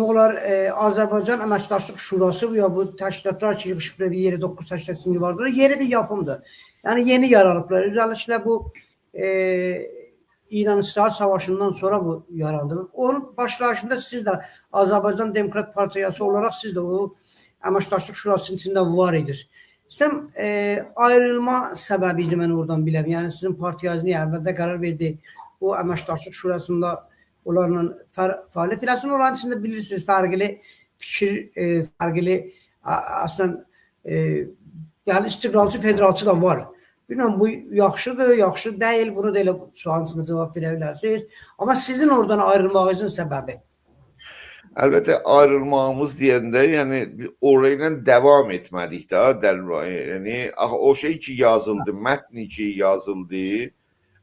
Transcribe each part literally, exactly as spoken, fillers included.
اونلار، ائ، آذربایجان امکداشلیق شوراسی یا بو تشکیلاتلار کی، ییغیشیبلار بیر یئره، دوققوز تشکیلات کی واردیلار، یئنی بیر یاپیمدیر. یعنی، یئنی یارانیبلار. اؤزللیکله بو، ائ، ایران-اسرائیل ساواشیندان سونرا بو یاراندی. اونون باشلانغیجیندا سیز ده آذربایجان دموکرات پارتیاسی اولاراق سیز ده او امکداشلیق شوراسی‌نین ایچینده وار ایدینیز. سیزین، ائ، آیریلما سببیزی من اورادان بیلم. یعنی، سیزین پارتیانیز نییه اولده قرار وئردی او امکداشلیق شوراسیندا اونلارلا فعا-، فعالیت ائله‌سین؟ اونلارین ایچینده بیلیرسینیز، فرقلی فیکیر، ائ، فرقلی، ا-، اصلاً، ائ، یعنی، استقلالچی، فدرالچی دا وار. بیلمیرم، بو یاخشیدیر، یاخشی دئییل، بونو دا ائله سؤالین ایچینده جاواب وئره بیلرسینیز. آمما سیزین اورادان آیریلماغینیزین سببی؟ البته، آیریلماغیمیز دئینده، یعنی، اورایلا داوام ائتمه‌دیک ده، دل-، یعنی، آخی، او شئی کی یازیلدی، متنی کی یازیلدی.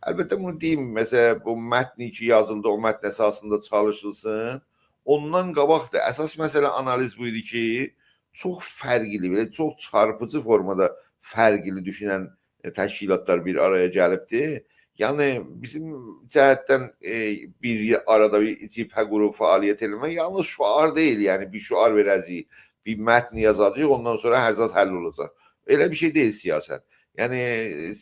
البته، بونو دئییم، مثلا، بو متنی کی یازیلدی، او متن اساسیندا چالیشیلسین. اوندان قاباق دا اساس مسئله، آنالیز بو ایدی کی، چوخ فرقلی، بئله چوخ چارپیجی فورمادا فرقلی دوشونن، ائ، تشکیلاتلار بیر آرایا گلیبدی. یعنی، بیزیم جهتدن، ائ، بیر آرادا بیر جبهه قوروب فعالیت ائله‌مک یالنیز شعار دئییل، یعنی، بیر شعار وئره‌جه‌ییک، بیر متن یازاجاغیق، اوندان سونرا هر زاد حل اولاجاق. ائله بیر شئی دئییل سیاست. یعنی،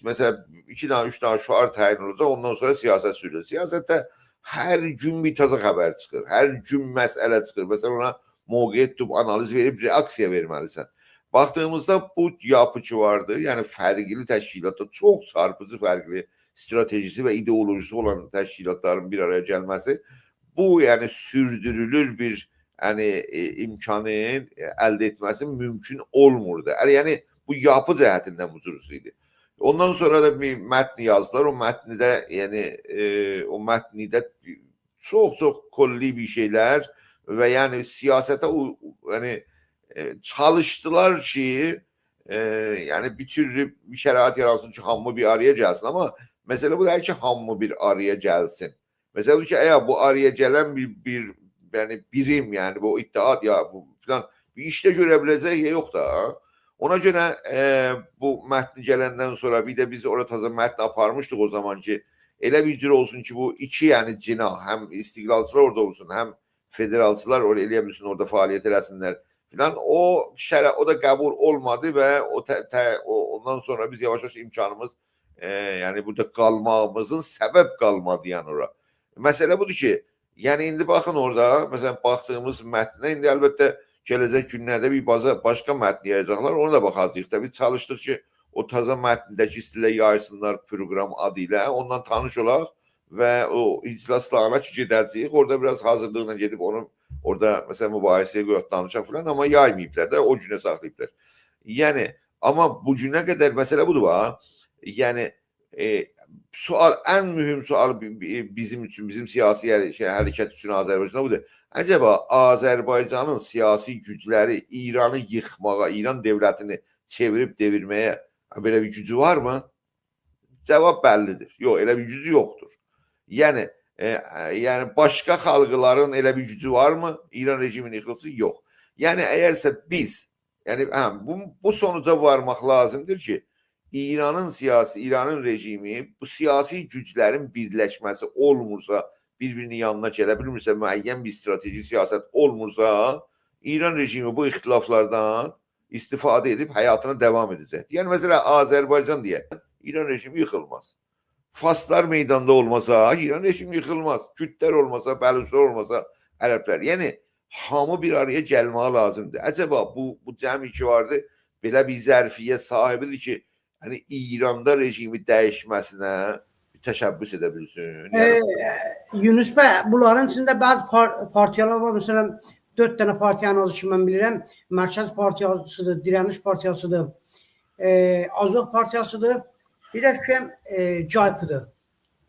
مثلا، ایکی دنه، اوچ دنه شعار تعیین اولاجاق، اوندان سونرا سیاست سورولور. سیاستده هر گون بیر تازه خبر چیخیر، هر گون مسئله چیخیر. مثلا، اونا موقع توتوب، آنالیز وئریب، رئاکسیا وئرمه‌لیسن. باخدیغیمیزدا بو یاپی کی واردی، یعنی فرقلی تشکیلاتدا چوخ چارپیجی فرقلی استراتژیسی و ایدئولوژیسی اولان تشکیلاتلارین بیر آرایا گلمه‌سی، بو، یعنی، سوردورولور بیر، یعنی، ائ، امکانین، ائ، الده ائتمه‌سی مومکون اولموردو. یعنی، یعنی، بو یاپی جهتیندن بو جور ایدی. اوندان سونرا دا بیر متن یازدیلار. او متنده، یعنی، ائ، او متنده چوخ-چوخ کلی بیر شئیلر و، یعنی، سیاسته او، یعنی، ائ، چالیشدیلار کی، ائ، یعنی، بیر تور بیر شرایط یارانسین کی، هامی بیر آرایا گلسین. آمما مسئله بو دئییل کی، هامی بیر آرایا گلسین. مسئله بودور کی، اگر بو آرایا گلن بیر، بیر، یعنی، بیریم، یعنی، بو اتحاد یا بو فلان بیر ایش ده گؤره بیله‌جک، یا یوخ دا. اونا گؤره، ائ، بو متن گلندن سونرا، بیر ده بیز اورا تازه متن آپارمیشدیق او زامان کی، ائله بیر جور اولسون کی، بو ایکی، یعنی، جناح، هم استقلالچیلار اورادا اولسون، هم فدرالچیلار اورادا ائلیه بیلسین، اورادا فعالیت ائله‌سینلر فلان. او شرع-، او دا قبول اولمادی و او ته-، ته-، او، اوندان سونرا بیز یاواش-یاواش امکانیمیز، ائ، یعنی، بورادا قالماغیمیزین سبب قالمادی، یعنی، اورا. مسئله بودور کی، یعنی، ایندی باخین اورادا، مثلا، باخدیغیمیز متنه، ایندی البته گله‌جک گونلرده بیر بازا-، باشقا متن یایاجاقلار، اونا دا باخاجاغیق دا. بیز چالیشدیق کی، او تازا متنی ده کی، ایسته‌ییرلر یایسینلار پروقرام آدی ایله، اوندان تانیش اولاق و او اجلاسلارینا کی گئده‌جه‌ییک، اورادا بیر آز حاضیرلیغینا گئدیب اونو اورادا، مثلا، مباحثه‌یه قویاق، دانیشاق فلان، آمما یایماییبلار دا، او گونه ساخلاییبلار. یعنی، آمما بو گونه قدر مسئله بودور، باخ. یعنی، ائ، سؤال، ان مهم سؤال بی-، بی-، بیزیم اوچون، بیزیم سیاسی حره-، شئی، حرکت اوچون آذربایجاندا بودور. عجبا آذربایجانین سیاسی گوجلری ایرانی ییخماغا، ایران دؤولتینی چئویریب دئویرمه‌یه بئله بیر گوجو وارمی؟ جاواب بللی‌دیر. یوخ، ائله بیر گوجو یوخدور. یعنی، ائ، ائ، یعنی، باشقا خالقلارین ائله بیر گوجو وارمی ایران رژیمینی ییخیلسین؟ یوخ. یعنی، اگرسه بیز، یعنی، هه، بو، بو سونوجا وارماق لازیمدیر کی، ایرانین سیاسی، ایرانین رژیمی بو سیاسی گوجلرین بیرلشمه‌سی اولمورسا، بیر-بیرینین یانینا گله بیلمیرسه، معین بیر استراتژی سیاست اولمورسا، ایران رژیمی بو اختلافلاردان استفاده ائدیب حیاتینا داوام ائده‌جکدیر. یعنی، مثلا، آذربایجان دئیک، ایران رژیمی ییخیلماز. فارسلار میداندا اولماسا، ایران رژیمی ییخیلماز. کوردلر اولماسا، بلوچلار اولماسا، عربلر. یعنی، هامی بیر آرایا گلمه‌یی لازیمدیر. عجبا بو، بو جمعی کی واردی، بئله بیر ظرفیت صاحیبی‌دیر کی، یعنی، ایراندا رژیمی دییشمه‌سینه تشبث ائده بیلسین؟ یعنی، ائ، یونس بی، بونلارین ایچینده بعضی پار-، پارتیالار وار. مثلا، دؤرد دنه پارتیانین آدی کی، من بیلیرم. مرکز پارتیاسی‌دیر، دیرنیش پارتیاسی‌دیر، ائ، آزوح پارتیاسی‌دیر، بیر ده فیکریم، ائ، جایپ‌دیر.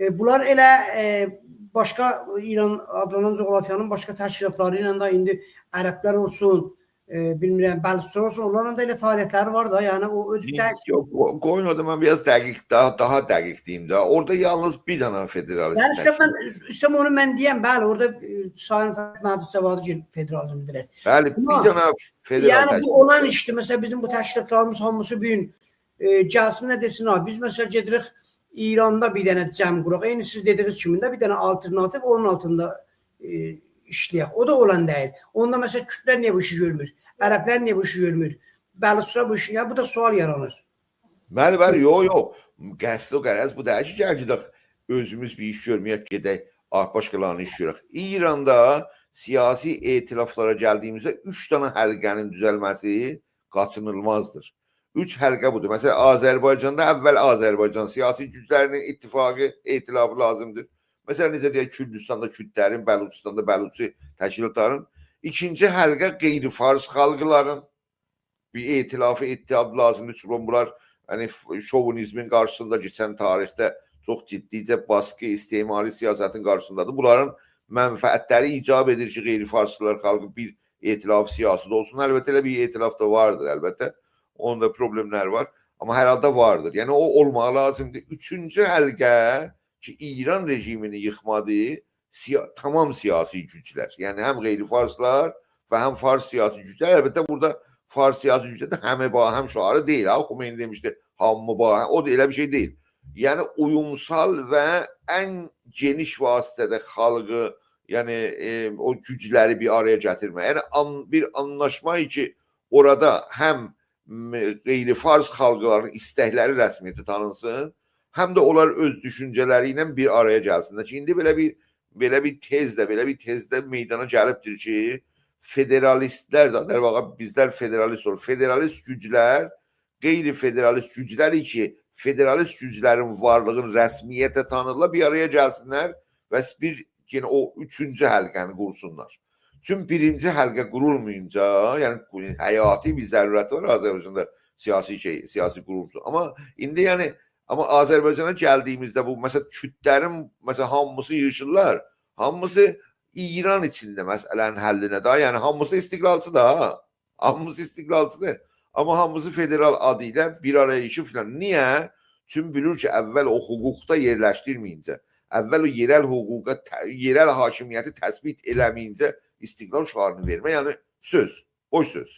ائ، بونلار ائله، ائ، باشقا ایران آدلانان جغرافیانین باشقا تشکیلاتلاری ایله ده ایندی عربلر اولسون، ائ، بیلمیرم، بلوچلار اولسون، اونلارلا دا ائله فعالیتلری وار دا، یعنی او اؤز یوخ، تک- یوخ، قو-، قویون اورادا من بیر آز دقیق، داها، داها دقیق دئییم ده. اورادا یالنیز بیر دنه فدرالیست یعنی، ایشته تشکیل. من ایسته‌ییرم اونو من دئیم، بلی، اورادا، ائ، سایین فرید مهدی‌جوادی کی، فدرالیزم دئییر. بلی، بیر آمما دنه فدرال یعنی، بو تشکیل. اولان ایشدیر. مثلا، بیزیم بو تشکیلاتلاریمیز هامیسی بو گون، ائ، گلسین ده دئسین، «ها، بیز، مثلا، گئدیریک ایراندا بیر دنه جمع قوراق.» عینی سیز دئدیگینیز کیمی ده بیر دنه آلترناتیو، اونون آلتیندا، ائ، ایشله‌یک. او دا اولان دئییل. اوندا، مثلا، کوردلر نییه بو ایشی گؤرمور؟ عربلر نییه بو ایشی گؤرمور؟ بلوچلار بو ایشی نییه؟ بو دا سؤال یارانیر. بلی، بلی، یوخ، یوخ. قصد و غرض بو دئییل کی، گل گئدک، اؤزوموز بیر ایش گؤرمه‌یک، گئدک، آ، باشقالارینا ایش گؤرک. ایراندا سیاسی ائتلافلارا گلدیییمیزده اوچ دنه حلقه‌نین دوزلمه‌سی قاچینیلمازدیر. اوچ حلقه بودور. مثلا، آذربایجاندا اول آذربایجان سیاسی گوجلرینین اتفاقی، ائتلافی لازیمدیر. مثلا، نئجه دئیک، کوردوستاندا کوردلرین، بلوچستاندا بلوچی تشکیلاتلارین. ایکینجی حلقه غیر فارس خالقلارین بیر ائتلافی، اتحاد لازیمدیر. چونکی بونلار، یعنی، ف-، شووینیزمین قارشیسیندا کئچن تاریخده چوخ جدیجه باسقی، استعماری سیاستین قارشیسیندادیر. بونلارین منفعتلری ایجاب ائدیر کی، غیر فارسلار خالقی بیر ائتلاف سیاسی ده اولسون. البته، ائله بیر ائتلاف دا واردیر، البته. اوندا پروبلئملر وار. آمما هر حالدا واردیر. یعنی، او اولماغی لازیمدیر. اوچونجو حلقه کی، ایران رژیمینی ییخمادی، سیا-، تمام سیاسی گوجلر. یعنی، هم غیر فارسلار و هم فارس سیاسی گوجلر. البته، بورادا فارس سیاسی گوجلر ده همه با هم شعاری دئییل. ها، خمینی دئمیشدی، هامی با هم. او دا ائله بیر شئی دئییل. یعنی، اویومسال و ان گئنیش وسعتده خالقی، یعنی، ائ، او گوجلری بیر آرایا گتیرمه. یعنی، آن-، بیر آنلاشما کی، اورادا هم م-، غیر فارس خالقلارین ایستکلری رسمیته تانینسین، هم ده اونلار اؤز دوشونجه‌لری ایله بیر آرایا گلسینلر کی، ایندی بئله بیر، بئله بیر تئز ده، بئله بیر تئز ده میدانا گلیبدیر کی، فدرالیستلر ده، در واقع بیزلر فدرالیست اولور. فدرالیست گوجلر، غیر فدرالیست گوجلر کی، فدرالیست گوجلرین وارلیغینی رسمیته تانیرلار، بیر آرایا گلسینلر و بیر، یئنه او اوچونجو حلقه‌نی قورسونلار. چون بیرینجی حلقه قورولمایینجا، یعنی حیاتی بیر ضرورت وار آذربایجاندا سیاسی شئی، سیاسی قورولماسین. آمما ایندی، یعنی، آمما آذربایجانا گلدیییمیزده بو، مثلا، کوردلرین، مثلا، هامیسی ییغیشیرلار، هامیسی ایران ایچینده مسئله‌نین حلینه ده، یعنی هامیسی استقلالچی دا، ها. هامیسی استقلالچیدیر. آمما هامیسی فدرال آدی ایله بیر آرایا ایشی فلان. نییه؟ چون بیلیر کی، اول او حقوقدا یئرلشدیرمه‌یینجه، اول او یئرل حقوقا، ت-، یئرل حاکمیتی تثبیت ائله‌مه‌یینجه استقلال شعارینی وئرمه، یعنی سؤز، بوش سؤز.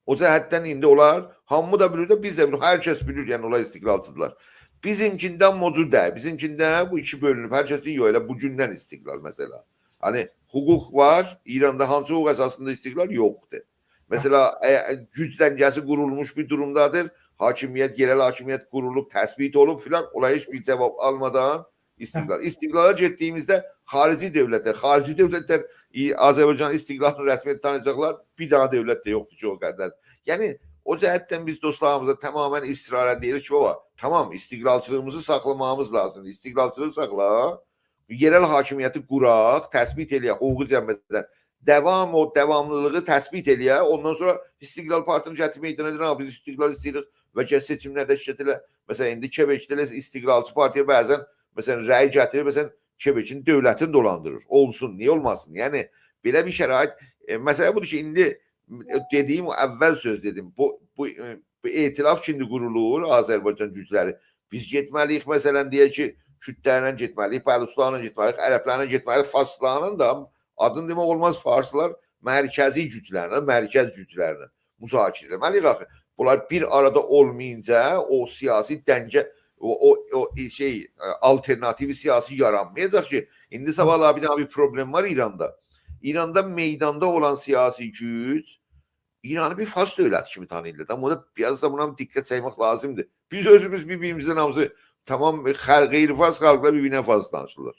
او جهتدن ایندی اونلار، هامی دا بیلیر ده، بیز ده بیلیریک، هر کس بیلیر، یعنی اونلار استقلالچیدیرلار. بیزیمکینده او جور دئییل، بیزیمکینده بو ایکی بؤلونوب، هر کس دئییر، یوخ، ائله بوگوندن استقلال مثلا. هانی حقوق وار، ایراندا هانسی حقوق اساسیندا استقلال یوخدور. مثلا، ائ، گوج دنگه‌سی قورولموش بیر دورومدادیر، حاکمیت، یئرل حاکمیت قورولوب، تثبیت اولوب فلان، اولار هئچ بیر جاواب آلمادان استقلال. استقلالا گئتدیییمیزده خاریجی دؤولتلر، خاریجی دؤولتلر، ای، آذربایجان استقلالینی رسمیته تانییاجاقلار، بیر دنه دؤولت ده یوخدور کی، او قدر. یعنی، او جهتدن بیز دوستلاریمیزا تماما اصرارلا دئییریک کی، بابا، تمام، استقلالچیلیغیمیزی ساخلاماغیمیز لازیمدیر. استقلالچیلیغی ساخلا، یئرل حاکمیتی قوراق، تثبیت ائله‌یک، حقوقی جنبه‌دن داوام، او داواملیلیغی تثبیت ائله‌یک، اوندان سونرا استقلال پارتینی گتیر میدانا، دئییر، «ها، بیز استقلال ایسته‌ییریک و گل سئچیملرده اشتراک ائله.» مثلا، ایندی کبکده ائله استقلالچی پارتیا بعضا، مثلا، رأی گتیریر، مثلا، کبکین دؤولتینی دولاندیریر. اولسون، نییه اولماسین؟ یعنی، بئله بیر شرایط، ائ، مسئله بودور کی، ایندی، ائ، دئدیییم او اول سؤز دئدیم. بو، بو، ائ، بو ائتلاف کی ایندی قورولور، آذربایجان گوجلری. بیز گئتمه‌لی‌ییک، مثلا، دئیک کی، کوردلرله گئتمه‌لی‌ییک، بلوچلارلا گئتمه‌لی‌ییک، عربلرله گئتمه‌لی‌ییک، فارسلارلا دا، آدین دئمک اولماز، فارسلار مرکزی گوجلرله، مرکز گوجلرله مذاکره ائله‌مه‌لی‌ییک آخی. بونلار بیر آرادا اولمایینجا او سیاسی دنگه، او، او، او شئی، ائ، آلترناتیو سیاسی یارانمایاجاق کی، ایندی صاباحلاری بیر دنه بیر پروبلئم وار ایراندا. ایراندا میداندا اولان سیاسی گوج ایرانی بیر فارس دؤولتی کیمی تانیییرلار. آمما او دا بیر آز دا بونا دقت چکمک لازیمدیر. بیز اؤزوموز بیر-بیریمیزدن هامیسی تمام خل-، غیر فارس خالقلار بیر-بیرینه فارس دانیشیرلار.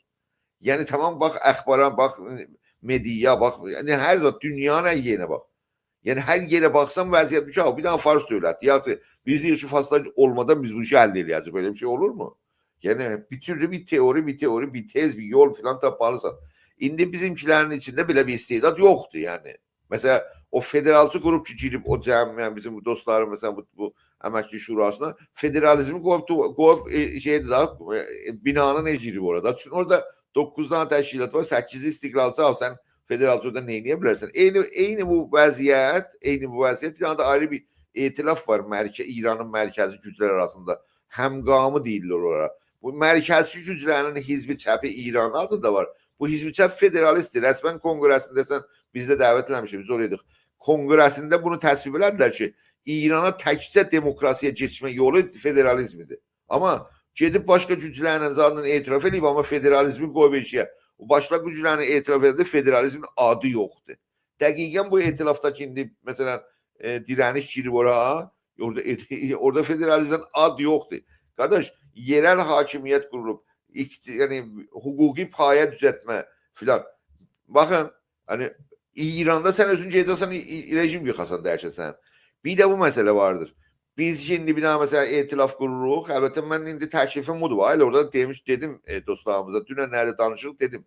یعنی تمام باخ اخبارا، باخ مئدیایا، باخ، یعنی هر زاد دونیانین هر یئرینه باخ. یعنی هر یئره باخسان وضعیت بو کی، بیر دنه فارس دؤولتی. یاخشی، بیز دئییریک کی، فارسلار اولمادان بیز بو ایشی حل ائله‌یه‌جه‌ییک. بئله بیر شئی اولورمو؟ یعنی بیر تورلو بیر تئوری، بیر تئوری، بیر تئز، بیر یول فلان تاپمالیسان. ایندی بیزیمکیلرین ایچینده بئله بیر استعداد یوخدور، یعنی. مثلا، او فدرالچی گروپ کی، گیریب او جمع، یعنی بیزیم بو دوستلارین، مثلا، بو، بو امکداشلیق شوراسینا فدرالیزمی قویوب، تو-، قویوب، ائ، شئیدیر دا، ائ، بینانین ائ گیریب اورادا. چونکی اورادا دوققوز دنه تشکیلات وار، سککیزی استقلالچی، آل سن فدرالچی اورادا نه ائله‌یه بیلرسن؟ عینی، عینی بو وضعیت، عینی بو وضعیت، بیر دنه ده آیری بیر ائتلاف وار، مرکه-، ایرانین مرکزی گوجلر آراسیندا. همگامی دئییرلر اونلارا. بو مرکزچی گوجلرین حزب چپ ایران آدی دا وار. بو حزب چپ فدرالیستدیر. رسما کنگره‌سینده سن، بیزی ده دعوت ائله‌میشدی، بیز اورادایدیق. کنگره‌سینده بونو تصویب ائله‌دیلر کی، ایرانا تکجه دموکراسی‌یا کئچمه یولو فدرالیزمدیر. آمما گئدیب باشقا گوجلرله زادلا اعتراف ائله‌ییب، آمما فدرالیزمی قویوب ائشییه. او باشقا گوجلرین اعتراف ائدیب فدرالیزمین آدی یوخدور. دقیقاً بو ائتلافدا کی، ایندی، مثلاً، ائ، دیره‌نیش گیریب اورا، اورادا، اورادا فدرالیزمدن آد یوخدور. قارداش، یئرل حاکمیت قورولوب، ایقت-، یعنی، حقوقی پایه دوزلتمه فلان. باخین، یعنی، ایراندا سن اؤزون گئده‌جکسن، ای-، ای-، رژیم ییخاسان، دییشه‌سن. بیر ده بو مسئله واردیر. بیز ایندی بیر دنه، مثلاً، ائتلاف قوروروق. البته، من ایندی تکلیفیم بودور. ائله اورادا دئمیش، دئدیم، ائ، دوستلاریمیزا، دونن‌لری ده دانیشیریق، دئدیم،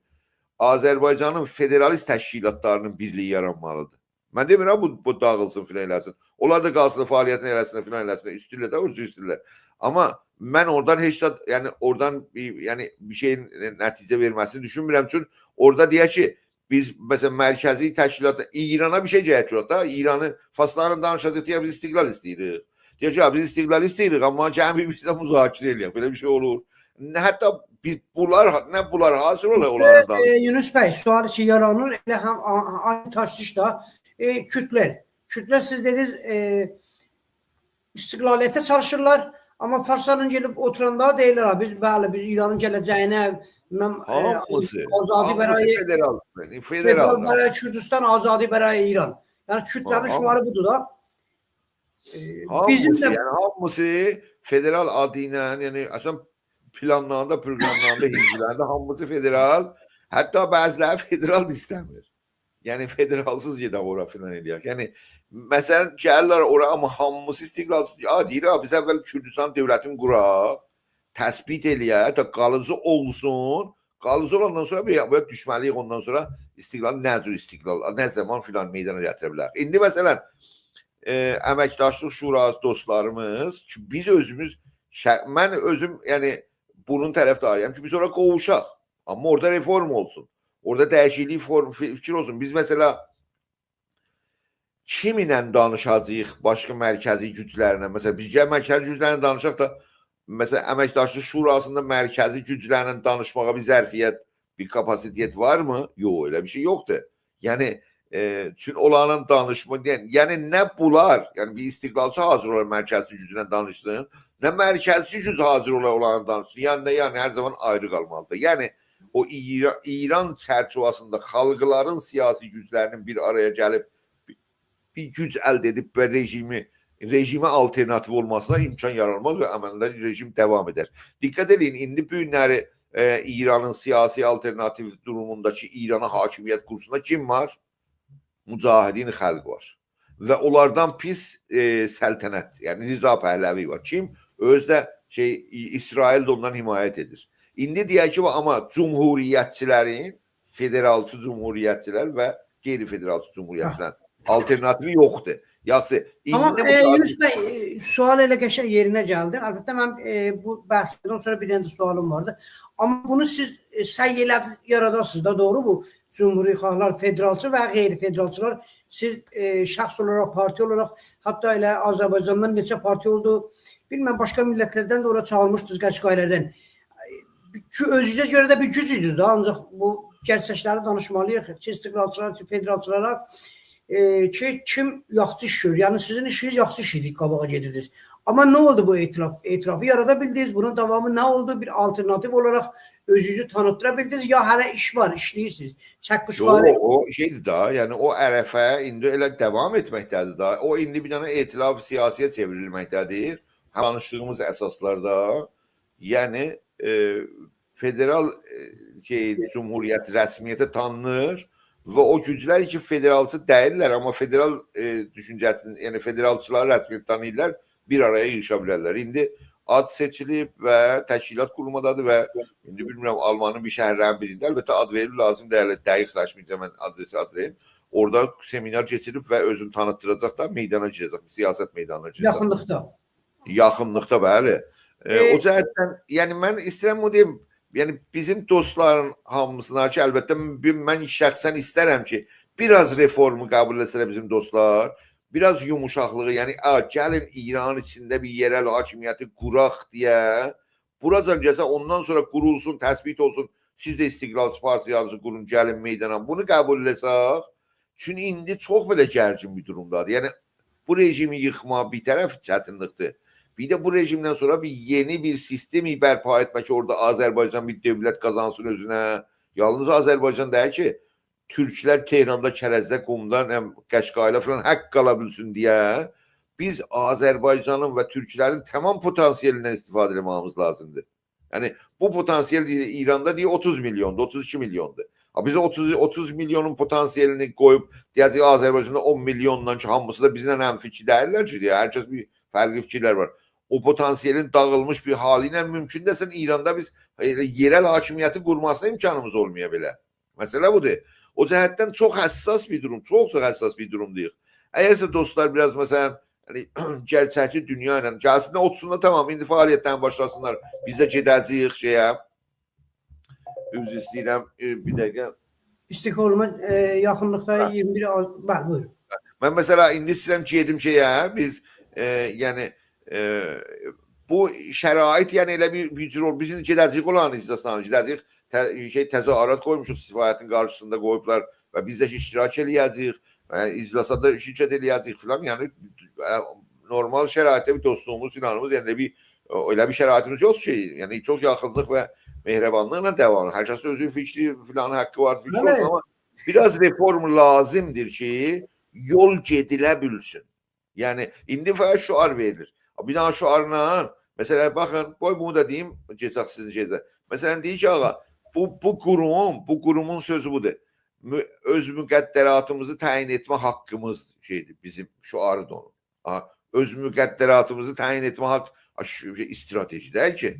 آذربایجانین فدرالیست تشکیلاتلاری‌نین بیرلیگی یارانمالیدیر. من دئمیرم، بو، بو داغیلسین، فلان ائله‌سین. اونلار دا قالسین، فعالیتینی ائله‌سین، فلان ائله‌سین، اوستونلر ده، اوجو اوستونلر. آمما من اورادان هئچ زاد، یعنی، اورادان بیر، یعنی، بیر شئیین، ائ، نتیجه وئرمه‌سینی دوشونمورم. چونکی اورادا دئیک کی، بیز، مثلاً، مرکزی تشکیلات، ایرانا بیر شئی گرک یوخ دا، ایرانی، فارسلارین دانیشاجاق، دئیک، بیز استقلال ایسته‌ییریک. دئیک کی، «یا، بیز استقلال ایسته‌ییریک، آمما گلین بیر بیزه مذاکره ائله‌یک.» بئله بیر شئی اولور؟ نه، حتی بیز، بونلار، نه بونلار حاضر اولا اونلارین، ائ، دانیشیق. یونس بی، سؤال کی یارانیر، ائله هم آ-، آ-، آینی تشخیص دا، ائ، کوردلر. کوردلر، سیز دئدینیز، ائ، استقلالیته چالیشیرلار، آمما فارسلارلا گلیب اوتوراندا دئییرلر، «ها، بیز، بلی، بیز ایرانین گله‌جه‌یینه، بیلمم، ائ، هامیسی، آزادی هامیسی برای، فدرال، یعنی فدرال فدرال دا. برای کردستان، آزادی برای ایران.» یعنی کوردلرین، آها، شعاری بودور دا. ائ، هامیسی، بیزیم ده، یعنی هامیسی فدرال آدی ایله، یعنی اصلاً پلانلاریندا، پروگراملاریندا، حزبلرینده هامیسی فدرال، حتی بعضی‌لری فدرال دا ایسته‌میر. یعنی فدرالسیز گئدک اورا فلان ائله‌یک. یعنی مثلاً گلیرلر اورا، آمما هامیسی استقلالسیز. آ، دئییر، «آ، بیز اول کردستان دؤولتینی قوراق، تثبیت ائله‌یک، تا قالیجی اولسون. قالیجی اولاندان سونرا بیر، بیر دوشمه‌لی‌ییک، اوندان سونرا استقلال، نه جور استقلال، نه زامان فلان میدانا گتیره بیلریک.» ایندی مثلاً، ائ، امکداشلیق شوراسی دوستلاریمیز کی، بیز اؤزوموز، شه-، من اؤزوم، یعنی، بونون طرفداری‌یام کی، بیز اورا قوووشاق. آمما اورادا رفورم اولسون. اورادا دییشیکلیک فورم، فی-، فیکیر اولسون. بیز، مثلاً، کیمینله دانیشاجاغیق، باشقا مرکزی گوجلرله؟ مثلاً، بیز گل مرکزی گوجلرله دانیشاق دا، مثلاً، امکداشلیق شوراسیندا مرکزی گوجلرله دانیشماغا بیر ظرفیت، بیر کاپاسیتئت وارمی؟ یوخ، ائله بیر شئی یوخدور. یعنی، ائ، چون اونلارلا دانیشما، یعنی، یعنی نه بونلار، یعنی بیر استقلالچی حاضر اولار مرکزی گوجله دانیشسین، نه مرکزی گوج حاضر اولار اونلارلا دانیشسین. یعنی نه، یعنی هر زامان آیری قالمالیدیر. یعنی او ایرا-، ایران چرچیوه‌سینده خالقلارین سیاسی گوجلرینین بیر آرایا گلیب بیر، بیر گوج الده ائدیب و رژیمی، رژیمه آلترناتیو اولماسینا امکان یارانماز و عملده رژیم داوام ائدر. دقت ائله‌یین، ایندی بو گونلری، ائ، ایرانین سیاسی آلترناتیو دوروموندا کی، ایرانا حاکمیت قورسوندا کیم وار؟ مجاهدین خلق وار. و اونلاردان پیس، ائ، سلطنت، یعنی رضا پهلوی وار. کیم؟ اؤزو ده شئی، ای-، اسرائیل ده اوندان حمایت ائدیر. ایندی دئیک کی، آمما جمهوریتچی‌لرین، فدرالچی جمهوریتچی‌لر و غیر فدرالچی جمهوریتچی‌لرین، هه، آلترناتیوی یوخدور. یاخشی، تامام، ایندی بو ائ، ساعت یونس بی، ائ، سؤال ائله قشنگ یئرینه گلدی. البته، من، ائ، بو بحثدن سونرا بیر دنه ده سؤالیم واردی. آمما بونو سیز، ائ، سعی ائله‌دینیز، یاراداسینیز دا، دوغرو بو؟ جمهوری‌خواهلار، فدرالچی و غیر فدرالچی‌لار، سیز، ائ، شخص اولاراق، پارتی اولاراق، حتی ائله آذربایجاندان نئچه پارتی اولدو. بیلمیرم، باشقا میللت‌لردن ده اورا چاغیرمیشدینیز، قشقای‌لردن. کی، اؤزونوزه گؤره ده بیر گوج ایدینیز ده، آنجاق بو گئرچک‌لری دانیشمالی‌ییق. کی، استقلالچی‌لار، کی، فدرالچی‌لارا، ائ، کی، کیم یاخشی ایش گؤرور؟ یعنی، سیزین ایشینیز یاخشی ایش ایدی، قاباغا گئدیردینیز. آمما نه اولدو بو ائتلاف؟ ائتلافی یارادا بیلدینیز، بونون داوامی نه اولدو؟ بیر آلترناتیو اولاراق اؤزونوزو تانیتدیرا بیلدینیز، یا هله ایش وار، ایشله‌ییرسینیز؟ چک‌قوشقاری. یوخ، او شئیدیر دا، یعنی او عرفه ایندی ائله داوام ائتمکده‌دیر دا. او ایندی بیر دنه ائتلاف سیاسی‌یه چئوریلمکده‌دیر. دانیشدیغیمیز اساسلاردا، یعنی، ائ، فدرال، ائ، شئی، جمهوریت رسمیته تانینیر و او گوجلر کی، فدرالچی دئییللر، آمما فدرال، ائ، دوشونجه‌سینی، یعنی فدرالچی‌لاری رسمیته تانیییرلار، بیر آرایا ییغیشا بیلرلر. ایندی آد سئچیلیب و تشکیلات قورولمادادیر و ایندی بیلمیرم، آلمانین بیر شهرلرینین بیرینده، البته آد وئریب، لازیم دئییل، دقیق‌لشمه‌یه‌جم من آدرسی، آد وئریم. اورادا سمینار کئچیریب و اؤزونو تانیتدیراجاق دا، میدانا گیره‌جک، سیاست میدانینا گیره‌جک. یاخینلیقدا. یاخینلیقدا، بلی. ائ، ائ، او جهتدن، یعنی من ایسته‌ییرم او دئییم، یعنی بیزیم دوستلارین هامیسینا کی، البته بیر، من شخصاً ایسترم کی، بیر آز رفورمو قبول ائتسه‌لر بیزیم دوستلار، بیر آز یوموشاقلیغی، یعنی، آ، گلین ایرانین ایچینده بیر یئرل حاکمیتی قوراق دئیه، بوراجان گلسه، اوندان سونرا قورولسون، تثبیت اولسون، سیز ده استقلالچی پارتیانیزی قورون، گلین میدانا. بونو قبول ائتسک، چونکی ایندی چوخ بئله گرگین بیر دورومدادیر. یعنی، بو رژیمی ییخما بیر طرف چتینلیکدیر. بیر ده بو رژیمدن سونرا بیر یئنی بیر سیستمی برپا ائتمک کی، اورادا آذربایجان بیر دؤولت قازانسین اؤزونه، یالنیز آذربایجان دئییل کی، تورکلر تهراندا، کرجده، قمدا، نه بیلیم، قشقایی‌دا فلان حاق آلا بیلسین دئیه بیز آذربایجانین و تورکلرین تمام پتانسیلیندن استفاده ائتمه‌ییمیز لازیمدیر. یعنی، بو پتانسیل دئییر، ایراندا دئییر اوتوز میلیوندور، اوتوز ایکی میلیوندور. ها، بیز اوتوز، اوتوز میلیونون پتانسیلینی قویوب، دئیه‌جه‌ییک آذربایجاندا اون میلیوندان کی، هامیسی دا بیزیمله هم‌فیکیر دئییللر کی، دئییر، هر کس بیر فرقلی فیکیرلر وار. او پتانسیلین داغیلمیش بیر حالی ایله مومکون دئییل ایراندا بیز ائله یئرل حاکمیتی قورماسینا امکانیمیز اولمایا بئله. مسئله بودور. او جهتدن چوخ حساس بیر دوروم، چوخ چوخ حساس بیر دورومداییق. اگرسه دوستلار بیر آز، مثلا، یعنی، گئرچکچی دونیا ایله گلسینلر، اوتورسونلار، تامام، ایندی فعالیتلرینی باشلاسینلار. بیز ده گئده‌جه‌ییک شئیه. عذر ایسته‌ییرم، ائ، بیر دقیقه. استکهلما، ائ، یاخینلیقدا هه. ایگیرمی بیر آل-، بلی، بویورون. من، مثلا، ایندی ایسته‌ییرم کی، گئدیم شئیه، بیز، ائ، یعنی، ائ، بو شرایط، یعنی، ائله بیر، بیر جور اول-، بیز ایندی گئده‌جه‌ییک اولارین اجلاسلارینا، گئده‌جه‌ییک، ته-، شئی، تظاهرات قویموشوق، سفارتین قارشیسیندا قویوبلار و بیز ده اشتراک ائله‌یه‌جه‌ییک، ائ، اجلاسدا دا شرکت ائله‌یه‌جه‌ییک فلان، یعنی، ائ، نورمال شرایطده بیر دوستلوغوموز، فلانیمیز، یعنی، بیر، او-، ائله بیر شرایطیمیز یوخدور کی، یعنی، چوخ یاخینلیق و مهربانلیقلا داوام. هر کسین اؤزونون فیکری، فلان حاقی وار، فیکری بلی. اولسون، آمما بیر آز رفورم لازیمدیر کی، یول گئدیله بیلسین. یعنی، ایندی فقط شعار وئریلیر. بیر دنه شعارلا، مثلا، باخین، قوی بونو دا دئییم، گئچک سیزین شئیینیزه. مثلا، دئییر کی، آغا، بو، بو قوروم، بو قورومون سؤزو بودور. مو-، اؤز مقدراتیمیزی تعیین ائتمه حاقیمیز شئیدیر، بیزیم شعاری دا اونون. ها، اؤز مقدراتیمیزی تعیین ائتمه حاق-، آ، شو-، شئی، استراتژی دئییل کی.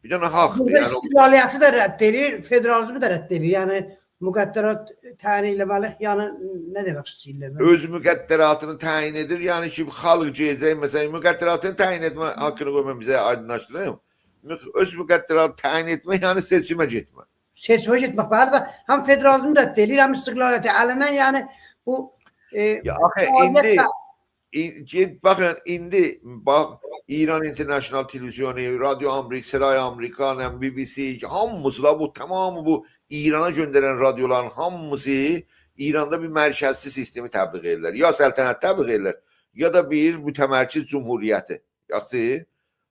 بیر دنه حاقدیر، بورادا یعنی او استقلالیتی ده رد ائدیر، فدرالیزمی ده رد ائدیر. یعنی مقدرات تعیین ائله‌مه‌لی، یعنی نه دئمک ایسته‌ییرلر؟ اؤز مقدراتینی تعیین ائدیر، یعنی کی، خالق گله‌جک، مثلا، مقدراتینی تعیین ائتمه حاقینی قوی من بیزه آیدینلاشدیریم. مق-، اؤز مقدراتینی تعیین ائتمه، یعنی سئچیمه گئتمه. سئچیمه گئتمک، بلی ده، هم فدرالیزمی رد ائدیر، هم استقلالیتی الیندن، یعنی بو، ائ، یا، آخی، فعالیت ایندی ده ای-، گئت، باخین، ایندی، باخ، ایران اینترنشنال تلویزیونو، رادیو آمریکا، صدای آمریکا، نه بیلیم، بی بی سی، هامیسی دا بو، تمامی بو ایرانا گؤندرن رادیولارین هامیسی ایراندا بیر مرکزچی سیستمی تبلیغ ائدیرلر. یا سلطنت تبلیغ ائدیرلر، یا دا بیر متمرکز جمهوریتی. یاخشی،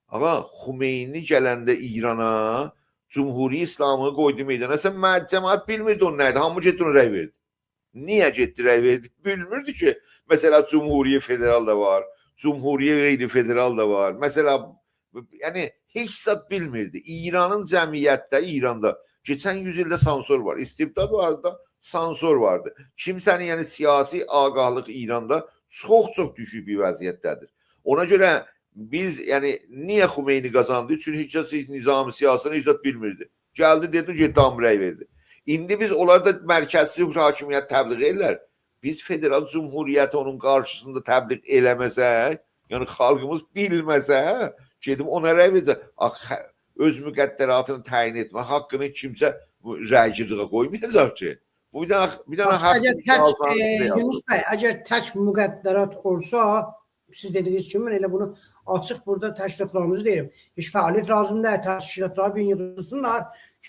آغا، خمینی گلنده ایرانا، جمهوری اسلامی قویدو میدانا. سن مه-، جماعت بیلمیردی اونون نه ایدی، هامی گئتدی اونا رأی وئردی. نییه گئتدی رأی وئردی؟ بیلمیردی کی، مثلا، جمهوری فدرال دا وار، جمهوری غیر فدرال دا وار. مثلا، یعنی، هئچ زاد بیلمیردی. ایرانین جمعیتده، ایراندا کئچن یوز ایلده سانسور وار، استبداد واردی دا، سانسور واردی. کیمسه‌نین، یعنی، سیاسی آگاهلیق ایراندا چوخ چوخ دوشوک بیر وضعیتده‌دیر. اونا گؤره بیز، یعنی، نییه خمینی قازاندی؟ چونکی هئچ کس هئچ نظام سیاسی‌نی هئچ زاد بیلمیردی. گلدی، دئدی، گئتدی، هامی رأی وئردی. ایندی بیز، اونلار دا مرکزچی حاکمیت تبلیغ ائدیرلر. بیز فدرال جمهوریتی اونون قارشیسیندا تبلیغ ائله‌مه‌سک، یعنی خالقیمیز بیلمه‌سه، گئدیب اونا رأی وئره‌جک. آخی، اؤز مقدراتینی تعیین ائتمه حاقینی کیمسه رأی‌گیرلیگه قویمایاجاق کی. بو بیر دنه، بیر دنه باخ، حاق اگر تک، آلسان، ائ، نه یازار؟ یونس بی، اگر تک مقدرات اولسا، سیز دئدیگینیز کیمی، من ائله بونو آچیق بورادا تشکیلاتلاریمیزا دئییرم. هئچ فعالیت لازیم دئییل، تشکیلاتلاری بیر ییغیلسینلار،